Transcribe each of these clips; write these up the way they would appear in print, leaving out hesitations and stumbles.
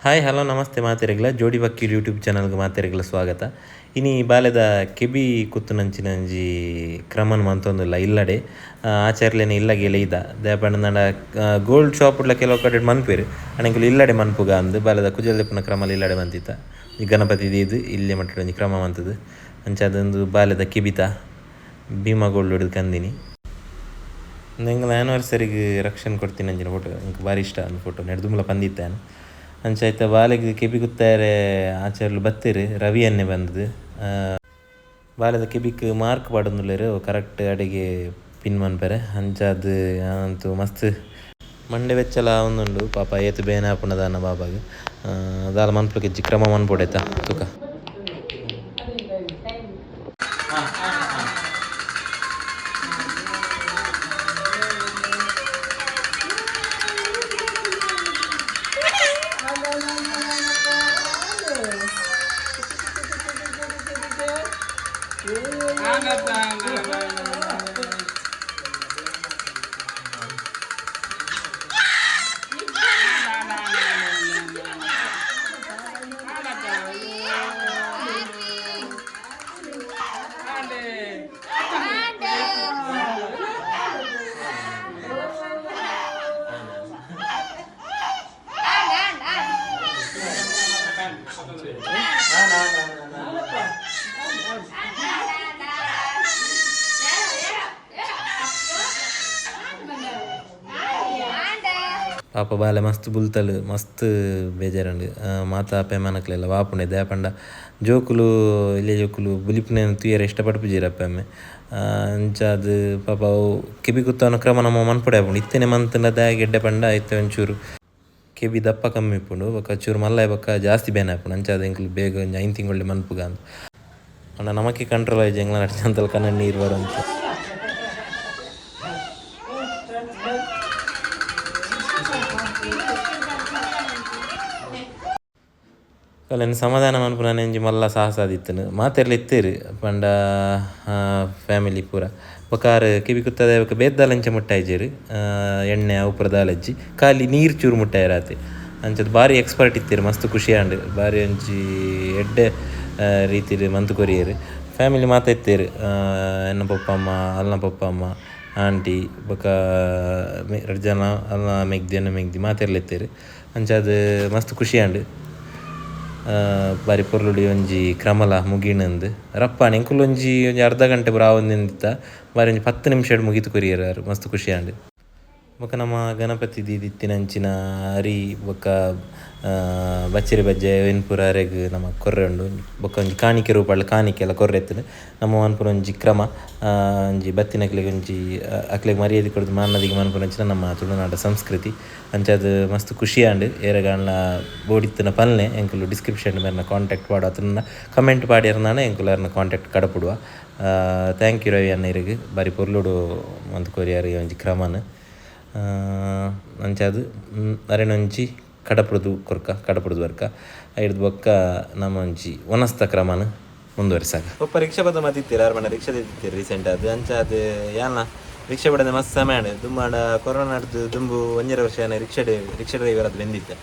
Hi hello namaste ಮಾತೆರೆಗ್ಲ ಜೋಡಿ ಬಕ್ಕೀರ್ YouTube ಚಾನಲ್ಗೆ ಮಾತೆರೆಗ್ಲ ಸ್ವಾಗತ. ಇನಿ ಬಾಲೆದ ಕೆಬಿ ಕುತ್ತುನಂಚಿನಂಜಿ ಕ್ರಮನ್ ಮಂತೊಂದುಲ್ಲ ಇಲ್ಲಡೆ ಆಚಾರ್ಲೆನ ಇಲ್ಲಗೆ ಇದ ದೇಪಂಡ ಗೋಲ್ಡ್ ಶಾಪ್ ಉಡ್ಲ ಕೆಲವು ಕಡೆ ಮನ್ಪೇರು ಅಣೆಂಕುಲು ಇಲ್ಲಡೆ ಮನ್ಪುಗ ಅಂದು ಬಾಲೆದ ಕುಜಲ್ ದೆಪ್ಪುನ ಕ್ರಮಲ್ ಇಲ್ಲಡೆ ಮಂತಿತ್ತ ಈ ಗಣಪತಿ ದೀದು ಇಲ್ಲೇ ಮಟ್ಟ ಒಂಜಿ ಕ್ರಮ ಮಂತದು ಅಂಚಾದೊಂದು ಬಾಲೆದ ಕೆಬಿತ ಭೀಮಾ ಗೋಲ್ಡ್ ಹಿಡಿದು ಕಂದಿನಿ. ಎಂಕಲ್ನ ಆ್ಯನಿವರ್ಸರಿಗೆ ರಕ್ಷಣೆ ಕೊಡ್ತೀನಿ ಅಂಚಿನ ಫೋಟೋ ಎಂಕ್ ಬಾರಿ ಇಷ್ಟ ಅಂದ್ ಫೋಟೋ ನೆಡ್ದುಂಬಲ ಪಂದಿತ್ತಾನು. ಅಂಚ ಐತ ಬಾಲೆಗ್ ಕೆಬಿ ಕುತ್ತಾರೆ ಆಚಾರ್ಲು ಬತ್ತೆರ್ ರವಿ ಅನ್ನೆ ಬಂದದು. ಬಾಲೆದ ಕೆಬಿಕ್ ಮಾರ್ಕ್ ಪಾಡೊಂದುಲ್ಲೆರ್ ಕರೆಕ್ಟ್ ಅಡೆಗೆ ಪಿನ್ ಮನ್ಪೆರೆ ಅಂಚಾದ್ ಅಂತೂ ಮಸ್ತ್ ಮಂಡೆ ಬೆಚ್ಚಲ ಆವೊಂದುಂಡು ಪಾಪ ಏತ್ ಬೇನೆ ಆಪುಂಡ ದಾನ್ನ ಬಾಬಾಗ್ ದಾಲ ಮನ್ಪುಲೆಕ ಕ್ರಮ ಮನ್ಪೊಡೈತ ತುಕ. ಪಾಪ ಬಾಲೆ ಮಸ್ತ್ ಬುಲ್ತಲು ಮಸ್ತ್ ಬೇಜಾರಂಡು ಮಾತಾ ಅಪ್ಪೆ ಮನಕ್ಲೆಲ್ಲ ವಾಪುಂಡೆ ದಾಯೆಪಂಡ ಜೋಕುಲು ಎಲ್ಯ ಜೋಕುಲು ಬುಲಿಪುನೆನ್ ತೂಯೆರೆ ಇಷ್ಟಪಡ್ಪುಜೆರ್ ಅಪ್ಪೆ ಅಮ್ಮೆ ಅಂಚಾದ್ ಪಾಪ ಅವು ಕೆಬಿ ಕುತ್ತವನ ಕ್ರಮ ನಮ ಮನ್ಪೊಡೆ ಆಪುಂಡು ಇತ್ತೆನೆ ಮಂತ್ಂಡ ದಾಯೆಗ್ ಎಡ್ಡೆ ಪಂಡ ಇತ್ತೆ ಒಂಚೂರು ಕೆಬಿ ದಪ್ಪ ಕಮ್ಮಿ ಇಪ್ಪುಂಡು ಬೊಕ್ಕ ಚೂರು ಮಲ್ಲ ಬೊಕ್ಕ ಜಾಸ್ತಿ ಬೇನೆ ಆಪುಂಡು ಅಂಚಾದ್ ಎಂಕುಲು ಬೇಗ ಒಂಜಿ 5 ತಿಂಗೊಳ್ಳೆ ಮನ್ಪುಗ ಅಂದ್ ಪಂಡ ನಮಕ್ಕೆ ಕಂಟ್ರೋಲ್ ಆಯಿಜಿ ಎಂಕ್ಲ ನಡ್ಚಂತಲ್ ಕಣ್ಣ್ ನೀರು ಬರಂಚ. ಕಲೆನ್ ಸಮಾಧಾನ ಮನ್ಪುನ ಒಂಜಿ ಮಲ್ಲ ಸಾಹಸ ಆದಿತ್ತುಂಡು ಮಾತೆರ್ಲ ಇತ್ತೆರ್ ಪಂಡ ಫ್ಯಾಮಿಲಿ ಪೂರ ಬೊಕ ಆರ್ ಕೆಬಿ ಕುತ್ತದ ಬೊಕ ಬೇತೆ ದಾಲ ಇಂಚ ಮುಟ್ಟಾಯಿಜೆರ್ ಎಣ್ಣೆ ಅವು ಪೂರ ದಾಲ ಇಜ್ಜಿ ಖಾಲಿ ನೀರು ಚೂರು ಮುಟ್ಟಾಯೆರ್ ಆತೆ ಅಂಚದ ಬಾರಿ ಎಕ್ಸ್ಪರ್ಟ್ ಇತ್ತೆರ್ ಮಸ್ತ್ ಖುಷಿ ಆಂಡ್ ಬಾರಿ ಒಂಜಿ ಎಡ್ಡೆ ರೀತಿಡ್ ಮಂತ್ ಕೊರಿಯೆರ್ ಫ್ಯಾಮಿಲಿ ಮಾತ ಇತ್ತೆರ್ ಎನ್ನ ಪಪ್ಪ ಅಮ್ಮ ಅಲ್ನ ಪಪ್ಪ ಅಮ್ಮ ಆಂಟಿ ಬೊಕ ರಡ್ಡ್ ಜನ ಅಲ್ನ ಮೆಗ್ದಿ ಎನ್ನ ಮೆಗ್ದಿ ಮಾತೆರ್ಲ ಇತ್ತೆರ್ ಅಂಚಾದ್ ಮಸ್ತ್ ಖುಷಿ ಆಂಡ್. ಬಾರಿ ಪೊರ್ಲುಡು ಒಂಜಿ ಕ್ರಮಲ ಮುಗಿಣಂದು ರಪ್ಪಾಣಿ ಎಂಕುಲು ಒಂಜಿ ಒಂಜಿ ಅರ್ಧ ಗಂಟೆ ಪೂರ ಆವೊಂದಿತ್ತ ಬಾರಿ ಒಂಜಿ 10 ನಿಮಿಷಡ್ ಮುಗಿತು ಕೊರಿಯೆರ್ ಆರ್ ಮಸ್ತ್ ಖುಷಿ ಆಂಡ್. ಬೊಕ ನಮ್ಮ ಗಣಪತಿ ದೀದಿತ್ತಿನಂಚಿನ ಅರಿ ಬೊಕ ಬಚ್ಚಿರಿ ಬಜ್ಜೆ ಐನ್ ಪೂರ ಅರೆಗ್ ನಮ ಕೊರ್ರೆ ಉಂಡು ಬೊಕ ಒಂಜಿ ಕಾಣಿಕೆ ರೂಪಡ್ ಕಾಣಿಕೆ ಎಲ್ಲ ಕೊರ್ರೆ ಇತ್ತುಂಡು ನಮ್ಮ ಮನ್ಪುನ ಒಂಜಿ ಕ್ರಮ ಒಂಜಿ ಬತ್ತಿನಕ್ಲೆಗ್ ಒಂಜಿ ಅಕ್ಲೆಗ್ ಮರ್ಯಾದೆ ಕೊರ್ದು ಮಾನಾದಿಗೆ ಮನ್ಪುನಂಚಿನ ನಮ್ಮ ತುಳುನಾಡ ಸಂಸ್ಕೃತಿ ಅಂಚಾದ್ ಮಸ್ತ್ ಖುಷಿ ಆಂಡ್. ಏರೆಗಾಂಡ್ಲ ಬೋಡಿತ್ತಿನ ಪಲ್ನೆ ಎಂಕುಲು ಡಿಸ್ಕ್ರಿಪ್ಷನ್ ಮೇರ್ನ ಕಾಂಟ್ಯಾಕ್ಟ್ ಪಾಡುವ ಅತ್ತಂಡ ಕಮೆಂಟ್ ಪಾಡ್ಯರ್ನಾನ ಎಂಕುಲು ಅರ್ನ ಕಾಂಟ್ಯಾಕ್ಟ್ ಕಡಪುಡುವ. Thank you Ravi ಅಣ್ಣ ಇರೆಗ್ ಬಾರಿ ಪೊರ್ಲುಡು ಮಂತ್ ಕೊರಿಯರ್ ಈ ಒಂಜಿ ಕ್ರಮನ್ ಅಂಚಾದ್ ಅರೆನೊಂಜಿ ಕಡಪುಡುದು ಕೊರ್ಕ ಕಡಪುಡುದು ಬರ್ಕ ಐಡ್ದ್ ಬೊಕ್ಕ ನಮ್ಮ ಒಂಜಿ ವನಸ್ತ ಕ್ರಮನ್ ಮುಂದುವರಿಸಾಗ. ಒಪ್ಪ ರಿಕ್ಷಾ ಬದ ಮತ್ತಿತ್ತೀರ ಆರ್ ಪಂಡ ರಿಕ್ಷಾ ತೆತ್ತಿತ್ತೀರ್ ರೀಸೆಂಟ್ ಆದ್ ಅಂಚಾದ್ ಯಾನ್ಲ ರಿಕ್ಷಾ ಬಡಂದೆ ಮಸ್ತ್ ಸಮಯ ಆಂಡ್ ದುಂಬಾಂಡ ಕೊರೋನಾಡ್ದು ದುಂಬು 1.5 ವರ್ಷ ಯಾನ್ ರಿಕ್ಷಾ ರಿಕ್ಷಾ ಡ್ರೈವರ್ ಆದ್ ಬೆಂದಿತ್ತೆ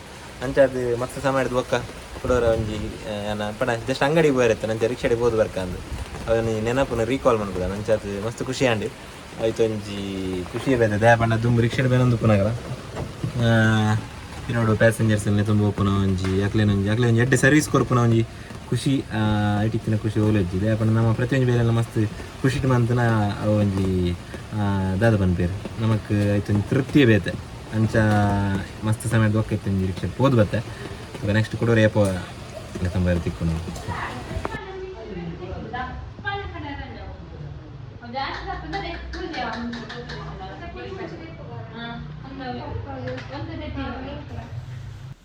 ಅಂಚಾದ್ ಮಸ್ತ್ ಸಮಯ ಆಡ್ದು ಬೊಕ್ಕ ಕುಡೋರ ಒಂಜಿ ಯಾನ ಪಂಡ ಜಸ್ಟ್ ಅಂಗಡಿಗೆ ಪೋಯೆರೆ ಅಂಚ ರಿಕ್ಷಾಡೆ ಪೋದು ಬರ್ಕ ಅಂದ್ ಅವನಿ ನೆನಪುನ ರೀಕಾಲ್ ಮನ್ಪುದ ಅಂಚಾದ್ ಮಸ್ತ್ ಖುಷಿ ಆಂಡ್. ಐತ ಒಂಜಿ ಖುಷಿ ಬೇತೆ ದಾಯೆ ಪಂಡ ದುಂಬು ರಿಕ್ಷಾಡ್ ಬೇನೊಂದು ಉಪ್ಪುನಗಲ ಪಿರವುಡು ಪ್ಯಾಸೆಂಜರ್ಸ್ ತುಂಬ ಉಪ್ಪುನ ಒಂಜಿ ಅಕ್ಲೆನ ಒಂಜಿ ಅಕ್ಲೆ ಒಂಜಿ ಎಡ್ಡೆ ಸರ್ವಿಸ್ ಕೊರ್ಪುನ ಒಂಜಿ ಖುಷಿ ಐಟಿತ್ತಿನ ಖುಷಿ ಓಲಜ್ಜಿ ದಾಯೆ ಪಂಡ ನಮ್ಮ ಪ್ರತಿಯೊಂಜಿ ಬೇಲೆಲ ಮಸ್ತ್ ಖುಷಿಟ್ ಮಂತುನ ಅವು ಒಂಜಿ ದಾದ ಪನ್ಪೆರ್ ನಮಕ್ ಐತ ಒಂಜಿ ತೃಪ್ತಿಯೇ ಬೇತೆ ಅಂಚ ಮಸ್ತ್ ಸಮಯದ ಬೊಕ್ಕ ಇತ್ತೆ ಒಂಜಿ ರಿಕ್ಷಾ ಪೋದು ಬತ್ತೆ ನೆಕ್ಸ್ಟ್ ಕುಡೋರ ಏಪ ಲೆತ್ತೊಂಬೆರೆ ತಿಕ್ಕುನು.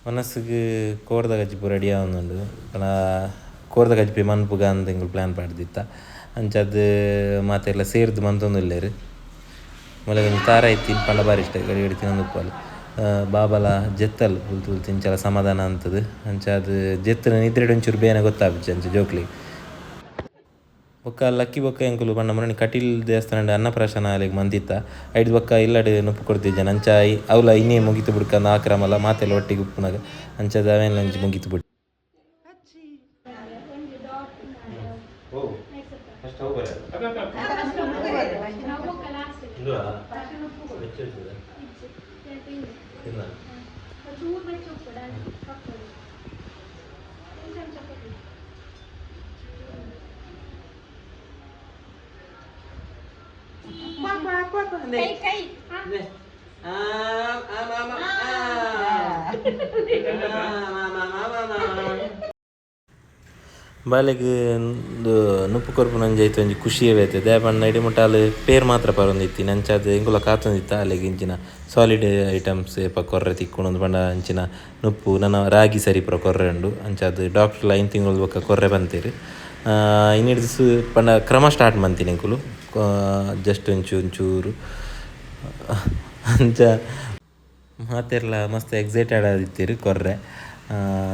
ಮನಸ್ಸಿಗೆ ಕೋರ್ದ ಕಜ್ಜಿಪು ರೆಡಿ ಆವೊಂದುಂಡು ಪಂಡ ಕೋರ್ದ ಕಜ್ಜಿಪು ಮನ್ಪುಗ ಅಂದ್ ಎಂಕುಲು ಪ್ಲ್ಯಾನ್ ಪಾಡ್ದಿತ್ತ ಅಂಚಾದ್ ಮಾತೆರ್ಲ ಸೇರ್ದ್ ಮಂತೊಂದುಲ್ಲೆರ್ ಮೊಲೆಗ್ ಒಂಜಿ ತಾರಾಯಿ ತಿನ್ಪಂಡ ಬಾರಿ ಇಷ್ಟ ಗಡಿ ಗಡಿ ತಿನೊಂದು ಉಪ್ಪುವಲ್ ಬಾಬಲ ಜೆತ್ತಲ್ ಬುಲ್ತು ಬುಲ್ತು ಇಂಚಲ ಸಮಾಧಾನ ಅಂತದ್ ಅಂಚಾದ್ ಜೆತ್ತಿನ ನಿದ್ರೆಡ್ ಒಂಚೂರು ಬೇನೆ ಗೊತ್ತಾಪುಜಿ ಅಂಚ ಜೋಕ್ಲೆಗ್. ಬೊಕ್ಕ ಲಕ್ಕಿ ಬೊಕ್ಕ ಎಂಕುಲು ಪಂಡ ಮುರಣಿ ಕಟೀಲ್ ದೇವಸ್ಥಾನ ಅನ್ನಪ್ರಾಶನ ಅಲೆಗ್ ಮಂತಿತ್ತ. ಐಡ್ ಬೊಕ್ಕ ಇಲ್ಲಡ್ ನುಪ್ಪು ಕೊರ್ದಿಜ್ಜನ ಅಂಚ ಅವ್ಲ ಇನ್ನೇ ಮುಗಿತು ಬುಡ್ಕ ಆಕ್ರಮಲ ಮಾತೆಲ್ಲ ಒಟ್ಟಿಗೆ ಉಪ್ಪುನಾಗ ಅಂಚ ಅವೇನ್ ಒಂಜಿ ಮುಗಿತು ಬಿಡ್. ಓ ಫಸ್ಟ್ ಅವು ಬರ ಕೈ ಕೈ. ಬಾಲೆಗ್ ಉಂದು ನುಪ್ಪು ಕೊರ್ಪುನ ಒಂಜಿ ಐತ ಒಂಜಿ ಖುಷಿಯೇ ಬೇತೆ. ದಾಯೆ ಪಂಡ ಇಡೀ ಮುಟ್ಟ ಅಲ್ ಪೇರ್ ಮಾತ್ರ ಪರೊಂದಿತ್ತಿ. ಅಂಚಾದ್ ಎಂಕುಲ ಕಾತೊಂದಿತ್ತ ಅಲೆಗ್ ಇಂಚಿನ ಸಾಲಿಡ್ ಐಟಮ್ಸ್ ಏಪ ಕೊರ್ರೆ ತಿಕ್ಕುಂಡು ಪಂಡ ಅಂಚಿನ ನುಪ್ಪು ನನ ರಾಗಿ ಸರಿ ಪೂರ ಕೊರ್ರೆ ಉಂಡು. ಅಂಚಾದ್ ಡಾಕ್ಟರ್ಲ 5 ತಿಂಗಳು ಬೊಕ್ಕ ಕೊರ್ರೆ ಪಂತೆರ್. ಇನಿಡ್ದ್ ಪಂಡ ಕ್ರಮ ಸ್ಟಾರ್ಟ್ ಮಂತಿನಿ ಎಂಕುಲು, ಜಸ್ಟ್ ಒಂಚೂರು ಒಂಚೂರು ಅಂಚ. ಮಾತೆರ್ಲ ಮಸ್ತ್ ಎಕ್ಸೈಟೆಡ್ ಆದಿತ್ತೆರ್ ಕೊರ್ರೆ.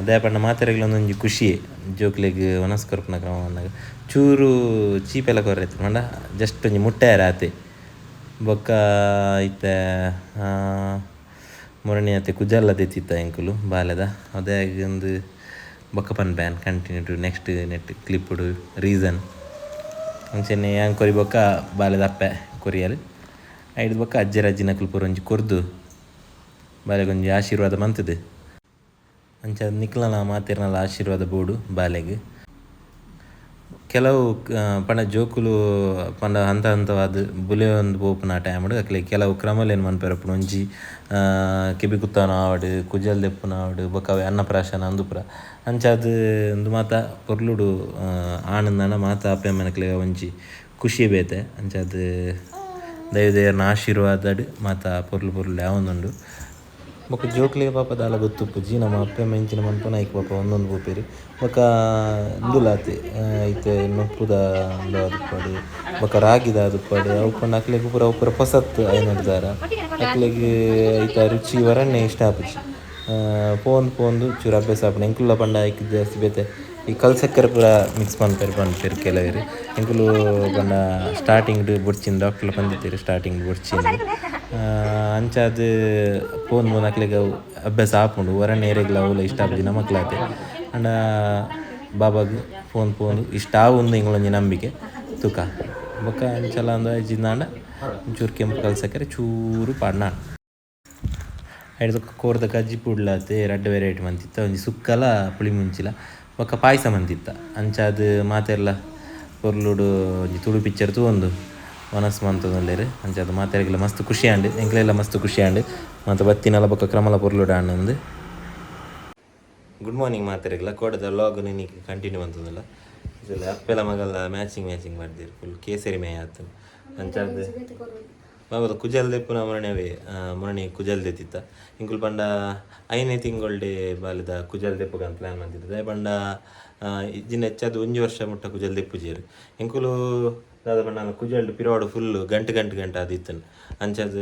ದಾಯೆ ಪಂಡ ಮಾತೆರೆಗ್ಲ ಒಂದೊಂಜಿ ಖುಷಿಯೇ ಜೋಕ್ಲೆಗ್ ವನಸ್ ಕೊರ್ಪುನ ಕ್ರಮ ಪನ್ನಗ. ಚೂರು ಚೀಪೆಲ ಕೊರ್ರೆ ಇತ್ತು ಪಂಡ ಜಸ್ಟ್ ಒಂಜಿ ಮುಟ್ಟಾಯೆರೆ ಆತೆ. ಬೊಕ್ಕ ಇತ್ತೆ ಮುರಣಿ ಅತ್ತೆ ಕುಜಲ್ಲ ದೆತ್ತಿತ್ತ ಎಂಕುಲು ಬಾಲೆದ ಅದೇ ಒಂದು ಬೊಕ್ಕ ಪನ್ಪೆ ಕಂಟಿನ್ಯೂ ಟು ನೆಕ್ಸ್ಟ್ ನೆಟ್ ಕ್ಲಿಪ್ಪುಡು ರೀಸನ್. ಅಂಚನೆ ಯಾನ್ ಕೊರಿ ಬೊಕ್ಕ ಬಾಲೆದ ಅಪ್ಪೆ ಕೊರಿಯಲ್. ಐಡ್ದ್ ಬೊಕ್ಕ ಅಜ್ಜೆರ್ ಅಜ್ಜಿನಕುಲು ಪೂರ ಒಂಜಿ ಕೊರ್ದು ಬಾಲೆಗೊಂಜಿ ಆಶೀರ್ವಾದ ಮಂತುದು. ಅಂಚ ನಿಕ್ಲನ ಮಾತೆರ್ನಲ ಆಶೀರ್ವಾದ ಬೋಡು ಬಾಲೆಗ್. ಕೆಲವು ಪಂಡ ಜೋಕುಲು ಪಂಡ ಹಂತ ಹಂತವಾದ್ ಬುಲೆಯೊಂದು ಪೋಪುನ ಟೈಮ್ಡ್ ಅಕ್ಲೆಗ್ ಕೆಲವು ಕ್ರಮಲೇನು ಮನ್ಪೆರೆ ಉಪ್ಪುಂಡು. ಒಂಜಿ ಕೆಬಿ ಕುತ್ತಾನ ಆವಡ್, ಕುಜಲ್ ದೆಪ್ಪುನ ಆವಡ್, ಬೊಕ್ಕ ಅವೆ ಅನ್ನಪ್ರಾಶನ ಅಂದು ಪೂರ. ಅಂಚಾದ್ ಉಂದು ಮಾತ ಪೊರ್ಲುಡು ಆನಂದನ ಮಾತ ಅಪ್ಪೆ ಅಮ್ಮನಕ್ಲೆಗ್ ಒಂಜಿ ಖುಷಿ ಬೇತೆ. ಅಂಚಾದ್ ದೈವ ದೇವರ್ನ ಆಶೀರ್ವಾದಡ್ ಮಾತ ಪೊರ್ಲು ಪೊರ್ಲು ಯಾವೊಂದುಂಡು. ಬೊಕ್ಕ ಜೋಕ್ಲೆಗ್ ಪಾಪ ದಾಲ ಗೊತ್ತುಪ್ಪುಜಿ, ನಮ್ಮ ಅಪ್ಪೆ ಅಮ್ಮ ಇಂಚಿನ ಮನ್ಪುನ ಐಕ್ ಪಾಪ ಒಂದೊಂದು ಪೋಪೆರ್. ಬೊಕ್ಕ ಉಂದುಲ ಆತೆ ಇತ್ತೆ ನುಪ್ಪುದ ಉಂದು ಆದುಪ್ಪಡ್ ಬೊಕ್ಕ ರಾಗಿದ ಆದುಪ್ಪಡ್ ಅವು ಪಂಡ ಅಕ್ಲೆಗ್ ಪೂರ ಅವು ಪೂರ ಪೊಸತ್ ಐನಡ್ದಾರ ಅಕ್ಲೆಗ್ ಐತ ರುಚಿ ವರಣ್ಣೆ ಇಷ್ಟ ಆಪುಜಿ. ಪೋಂದು ಪೋಂದು ಚೂರು ಅಭ್ಯಾಸ ಆಪುಂಡು. ಎಂಕುಲ ಪಂಡ ಐಕ್ ಜಾಸ್ತಿ ಬೇತೆ ಈ ಕಲ್ ಸಕ್ಕರೆ ಪೂರ ಮಿಕ್ಸ್ ಮನ್ಪೆರ್ ಪನ್ಪೆರ್ ಕೆಲವೆರ್. ಎಂಕುಲು ಪಂಡ ಸ್ಟಾರ್ಟಿಂಗ್ ಬೊಡ್ಚಿನ ಡಾಕ್ಟರ್ಲ ಪಂದಿತ್ತೆರ್ ಸ್ಟಾರ್ಟಿಂಗ್ ಬೊಡ್ಚಿಂದ್. ಅಂಚಾದ್ ಪೋಂದು ಪೋಂದು ಅಕ್ಲೆಗ್ ಅವು ಅಭ್ಯಾಸ ಆಪುಂಡು. ವರಣ್ಣೆ ಏರೆಗ್ಲ ಅವುಲ ಇಷ್ಟ ಆಪುಜಿ ನಮಕ್ಲಾತೆ. ಆಂಡ ಬಾಬಾಗ್ ಪೋಂದು ಪೋಂದು ಇಷ್ಟ ಆವುಂದು ಎಂಕುಲೊಂಜಿ ನಂಬಿಕೆ ತುಕ. ಬೊಕ್ಕ ಅಂಚಲ ಅಂದ್ ಆಯ್ಜಿಂದಾಂಡ ಒಂಚೂರು ಕೆಂಪು ಕಲ್ ಸಕ್ಕರೆ ಚೂರು ಪಾಡ್ನ. ಐಡ್ದ್ ಬೊಕ್ಕ ಕೋರ್ದ ಕಜ್ಜಿ ಪುಡ್ಲಾತೆ ರಡ್ಡ್ ವೆರೈಟಿ ಮಂತಿತ್ತ, ಒಂಜಿ ಸುಕ್ಕಲ ಪುಳಿ ಮುಂಚಿಲ ಬೊಕ್ಕ ಪಾಯಸ ಮಂತಿತ್ತ. ಅಂಚಾದ್ ಮಾತೆರ್ಲ ಪೊರ್ಲುಡು ಒಂಜಿ ತುಳು ಪಿಕ್ಚರ್ ತೂವೊಂದು ವನಸ್ ಮಂತೊಂದುಲ್ಲೆರ್. ಅಂಚಾದ್ ಮಾತೆರೆಗ್ಲ ಮಸ್ತ್ ಖುಷಿ ಆಂಡ್, ಎಂಕ್ಲೆಗ್ಲ ಮಸ್ತ್ ಖುಷಿ ಆಂಡ್ ಮಾತ ಬತ್ತಿನಲ ಬೊಕ್ಕ ಕ್ರಮಲ ಪೊರ್ಲುಡು ಆಂಡ್. ಗುಡ್ ಮಾರ್ನಿಂಗ್ ಮಾತೆರೆಗ್ಲ. ಕೋಡೆದ ವ್ಲಾಗ್ ನಿನಿಕ್ ಕಂಟಿನ್ಯೂ ಮಂತೊಂದುಲ್ಲ. ಅಪ್ಪೆಲ ಮಗಲ ಮ್ಯಾಚಿಂಗ್ ಮ್ಯಾಚಿಂಗ್ ಮಾಡ್ದಿರ್, ಫುಲ್ ಕೇಸರಿ ಮೇ ಆತು. ಅಂಚಾದ್ ಬಾಬದ ಕುಜಲ್ ದೆಪ್ಪುನ ಮುರಣವೇ ಮುರಣಿ ಕುಜಲ್ ದೆತ್ತಿತ್ತ. ಇಂಕುಲು ಪಂಡ 5ನೇ ತಿಂಗೊಳ್ಡೆ ಬಾಲೆದ ಕುಜಲ್ ದೆಪ್ಪುಗಂತ ಪ್ಲಾನ್ ಮಂತಿದ್ದೆ. ದಾಯೆ ಪಂಡ ಇಜ್ಜಿಂಡ ಹೆಚ್ಚಾದ್ ಒಂಜಿ ವರ್ಷ ಮುಟ್ಟ ಕುಜಲ್ ದೆಪ್ಪುಜೆರ್ ಎಂಕುಲು. ದಾದ ಪಂಡ ಕುಜಲ್ಡ್ ಪಿರವಾಡು ಫುಲ್ ಗಂಟು ಗಂಟು ಗಂಟು ಆದಿತ್ತುಂಡು. ಅಂಚಾದ್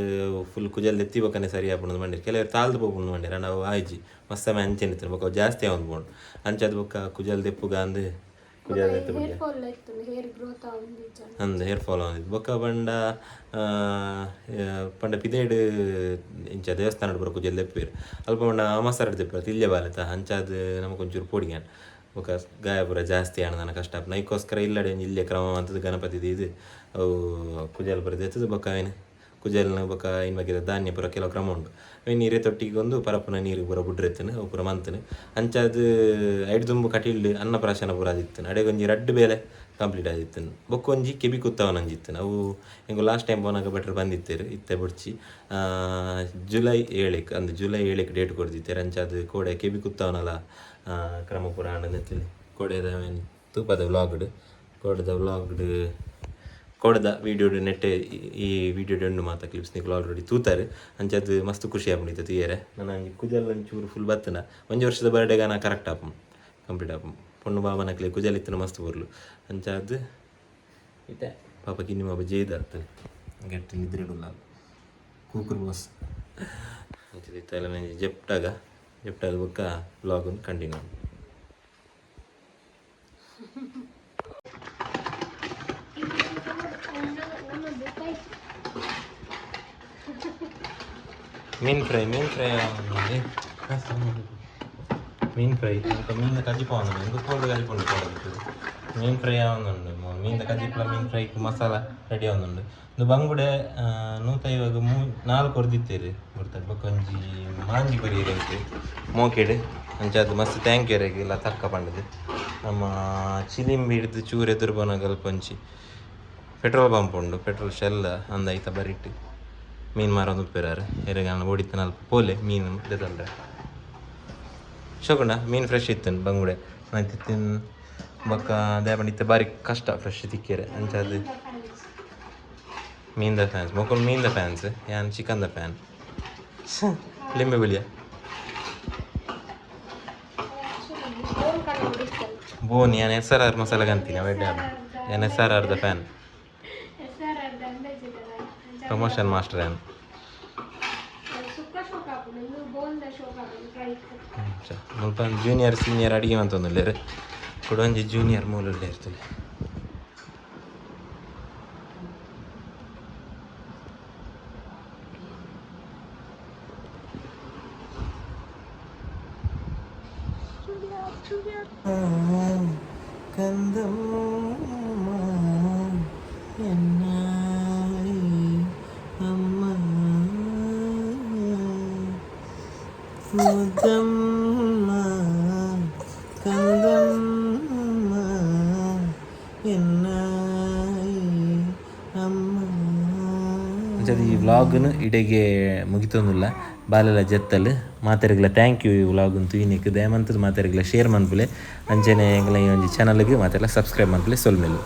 ಫುಲ್ ಕುಜಲ್ ದೆತ್ತಿ ಬೊಕ್ಕನೆ ಸರಿ ಆಪುಂಡು ಪಂಡೆರ್. ಕೆಲವೆರ್ ತಾಲ್ದು ಪೋಪುಂಡು ಪಂಡೆರ್, ಆಂಡ ಅವು ಆಯ್ಜಿ, ಮಸ್ತ್ ಸಮಯ ಅಂಚೆನೆ ಇತ್ತುಂಡು. ಬೊಕ್ಕ ಅವು ಜಾಸ್ತಿ ಆವೊಂದು ಪೋಂಡು. ಅಂಚಾದ್ ಬೊಕ್ಕ ಕುಜಲ್ ದೆಪ್ಪುಗ ಅಂದ್ ಕುಜಲ್ ದೆತ್ತು ಹೇರ್ ಬಿಡ್ಲೆ. ಫಾಲ್ ಇತ್ತು, ಹೇರ್ ಗ್ರೋತ್ ಆವೊಂದಿಜ್ಜ. ಅಂದ್, ಹೇರ್ ಫಾಲ್ ಆವೊಂದಿತ್ತು. ಬೊಕ್ಕ ಪಂಡ ಪಂಡ ಪಿದಯ್ಡ್ ಇಂಚ ದೇವಸ್ಥಾನಡ್ ಪೂರ ಕುಜಲ್ ದೆಪ್ಪುವೆರ್. ಅಲ್ಪ ಪಂಡ ಅಮಸರಡ್ ದೆಪ್ಪುವೆರ್ ತಿಲ್ಯ ಬಾಲೆತ. ಅಂಚಾದ್ ನಮಕ್ ಒಂಚೂರು ಪೋಡಿಗೆ ಆಂಡ್. ಬೊಕ್ಕ ಗಾಯ ಪೂರ ಜಾಸ್ತಿ ಆಂಡ್, ನನ ಕಷ್ಟ ಆಪುಂಡು. ಐಕ್ಕೋಸ್ಕರ ಇಲ್ಲಡೆ ಒಂಜಿ ಇಲ್ಯ ಕ್ರಮ ಮಂತುದು ಗಣಪತಿ ದೀದ್ ಅವು ಕುಜಲ್ ಪೂರ ದೆತ್ತುದು ಬೊಕ್ಕ ಅವೆನ್ ಕುಜಲ್ನ ಬೊಕ್ಕ ಐನ್ ಬಗೆದ ಧಾನ್ಯ ಪೂರ ಕೆಲವು ಕ್ರಮ ಉಂಡು. ಅವೆನ್ ಇರೆ ತೊಟ್ಟಿಗೆ ಕೊಂದು ಪರಪುನ ನೀರು ಪೂರ ಬುಡ್ರೆತ್ತುಂಡು, ಅವು ಪೂರ ಮಂತುನು. ಅಂಚಾದ್ ಐಡ್ ದುಂಬು ಕಟೀಲ್ಡ್ ಅನ್ನಪ್ರಾಶನ ಪೂರ ಆದಿತ್ತುಂಡು. ಅಡೆಗ್ ಒಂಜಿ ರಡ್ಡ್ ಬೇಲೆ ಕಂಪ್ಲೀಟ್ ಆದಿತ್ತುಂಡು. ಬೊಕ್ಕ ಒಂಜಿ ಕೆಬಿ ಕುತ್ತವನ ಒಂಜಿ ಇತ್ತುಂಡು. ಅವು ಎಂಕುಲು ಲಾಸ್ಟ್ ಟೈಮ್ ಪೋನಾಗ ಭಟ್ರು ಬಂದಿತ್ತೆರ್. ಇತ್ತೆ ಬೊಡ್ಚಿ, ಜುಲೈ 7ಕ್ ಅಂದ್, ಜುಲೈ 7ಕ್ ಡೇಟ್ ಕೊರ್ದಿತ್ತೆರ್. ಅಂಚಾದ್ ಕೋಡೆ ಕೆಬಿ ಕುತ್ತವನಲ ಕ್ರಮ ಪೂರ ಆಂಡ್ ನೆತ್ತಲಿ. ಕೋಡೆದ ಅವೆನ್ ತೂಪದ ವ್ಲಾಗ್ಡ್, ಕೋಡೆದ ವ್ಲಾಗ್ಡ್, ಕೋಡೆದ ವೀಡಿಯೋಡ್ ನೆಟ್ಟೆ ಈ ವೀಡಿಯೋಡ್ ಉಂಡು ಮಾತ ಕ್ಲಿಪ್ಸ್, ನಿಕುಲು ಆಲ್ರೆಡಿ ತೂತಾರೆ. ಅಂಚಾದ್ ಮಸ್ತ್ ಖುಷಿ ಆಪುಂಡು ಇತ್ತೆ ತೂಯೆರೆ. ನನ ಒಂಜಿ ಕುಜಲ್ ಒಂಚೂರು ಫುಲ್ ಬತ್ತುಂಡ ಒಂಜಿ ವರ್ಷದ ಬರ್ಡೇಗೆ ನಾ ಕರೆಕ್ಟ್ ಆಪುಂಡು, ಕಂಪ್ಲೀಟ್ ಆಪುಂಡು. ಪೊಣ್ಣು ಬಾಬನಕ್ಲೆ ಕುಜಲ್ ಇತ್ತಿನ ಮಸ್ತ್ ಪೊರ್ಲು. ಅಂಚಾದ್ ಇತ್ತೆ ಪಾಪ ಕಿನ್ನಿ ಬಾಬ ಜೇದಾತ್ ಗಟ್ಟಿ ನಿದ್ರೆಡುಲ್ಲ ಕೂಕುರು ಬಾಸ್. ಅಂಚ ಇತ್ತೆ ಎಲ್ಲ ಜೆಪ್ಟಾಗ ಜೆಪ್ಟಾದ ಬೊಕ್ಕ ವ್ಲಾಗ್ ಕಂಟಿನ್ಯೂ. ನಮ್ಮ ಬೇಕಾಯ್ತು. ಮೀನ್ ಫ್ರೈ, ಮೀನ್ ಫ್ರೈ, ಮೀನ್ ಫ್ರೈ. ಮೀನ್ ಕಜಿಪ ಆವೊಂದುಂಡು. ಎಂಕ್ ಕೋಲ್ಡ್ ಕಜಿಪ ಉಂಡು ಕೋಡಗಿತ್ತು. ಮೀನ್ ಫ್ರೈ ಆವೊಂದುಂಡು. ಮೀನ್ದ ಕಜಿಪಲ ಮೀನ್ ಫ್ರೈ ಮಸಾಲ ರೆಡಿ ಆವೊಂದುಂಡು. ಇಂದು ಬಂಗುಡೆ 150 ನಾಲ್ ಕೊರ್ದಿತ್ತೇರು ಕೊಡ್ತಾರೆ. ಬೊಕ್ಕ ಒಂಜಿ ಮಾಂಜಿ ಕೊರಿಯೆರ್ ಎಂಕ್ ಮೋಕೆಡ್. ಅಂಚಾದ್ ಮಸ್ತ್ thank you ಎರೆಗ್ ಲತಕ್ಕ ಪಂಡುದು. ನಮ್ಮ ಚಿಲಿಂಬಿ ಹಿಡ್ದು ಚೂರು ಎದುರು ಪೋನಗ ಒಂಜಿ ಪೆಟ್ರೋಲ್ ಪಂಪ್ ಉಂಡು, ಪೆಟ್ರೋಲ್ ಶೆಲ್ ಅಂದ ಐತ ಬರಿಟ್ ಮೀನ್ ಮಾರೊಂದು ಉಪ್ಪೆರಾರು. ಎರೆಗಾನ ಓಡಿತ್ತನಲ್ಪ ಪೋಲೆ ಮೀನು ದೆತೊನ್ರೆ. ಶೋಕುಂಡ ಮೀನು ಫ್ರೆಶ್ ಇತ್ತು ಬಂಗುಡೆ ತಿನ್. ಬೊಕ್ಕ ದಾಯೆ ಇತ್ತೆ ಬಾರಿ ಕಷ್ಟ ಫ್ರೆಶ್ ತಿಕ್ಕಿಯರೆ. ಅಂಚಾದ್ ಮೀನ್ದ ಫ್ಯಾನ್ಸ್ ಮೊಕುಲು, ಮೀನ್ದ ಫ್ಯಾನ್ಸ್, ಯಾನ್ ಚಿಕನ್ದ ಫ್ಯಾನ್. ಲಿಂಬೆ ಬುಲಿಯ. ಬೋನ್ ಕಡೆ ಹೊಡಿಸ್ತಲ್ಲ. ಬೋನ್ ಯಾನ್ ಎಸ್ ಆರ್ ಆರ್ ಮಸಾಲ ಕಂತೀನಿ ಅವೆಡ್ಡೆ. ಯಾನ್ ಎಸ್ ಆರ್ ಆರ್ದ fan. SRR ambassador. Promotion master ಯಾನ್. ಸುಕ್ಕ ಶೋಕ್ ಆಪುಂಡು, ಇಂದು ಬೋನ್ದ ಶೋಕ್ ಆಪುಂಡು ಫ್ರೈ. ಅಂಚ ಮುಲ್ಪ ಜೂನಿಯರ್ ಸೀನಿಯರ್ ಅಡಿಗೆ ಮಂತೊಂದುಲ್ಲೆರ್. ಕುಡೊಂಜಿ ಜೂನಿಯರ್ ಮೂಲು ಇರ್ತದೆ. ಕಂದಮ್ಮ ಎನ್ನಾಯಿ ಅಮ್ಮ ಮುದ್ದಮ್ಮ ಕಂದಮ್ಮ ಎನ್ನಾಯಿ ಅಮ್ಮ. ಈ ವ್ಲಾಗ್ನು ಇಡೆಗೆ ಮುಗಿತೊಂದುಲ್ಲ. ಬಾಲೆಲ ಜತ್ತಲ್. ಮಾತೆರ್ಗ್ಲ thank you. ಈ ವ್ಲಾಗ್ ತೂಯಿನಿಕ್ ದಯಮಂತದ ಮಾತೆರ್ಗ್ಲ ಶೇರ್ ಮನ್ಪುಲೆ. ಅಂಚನೆ ಎಂಕ್ಲ ಈ ಒಂಜಿ ಚಾನಲ್ಗೆ ಮಾತೆರ್ಲ ಸಬ್ಸ್ಕ್ರೈಬ್ ಮನ್ಪುಲೆ. ಸೊಲ್ಮೆಲು.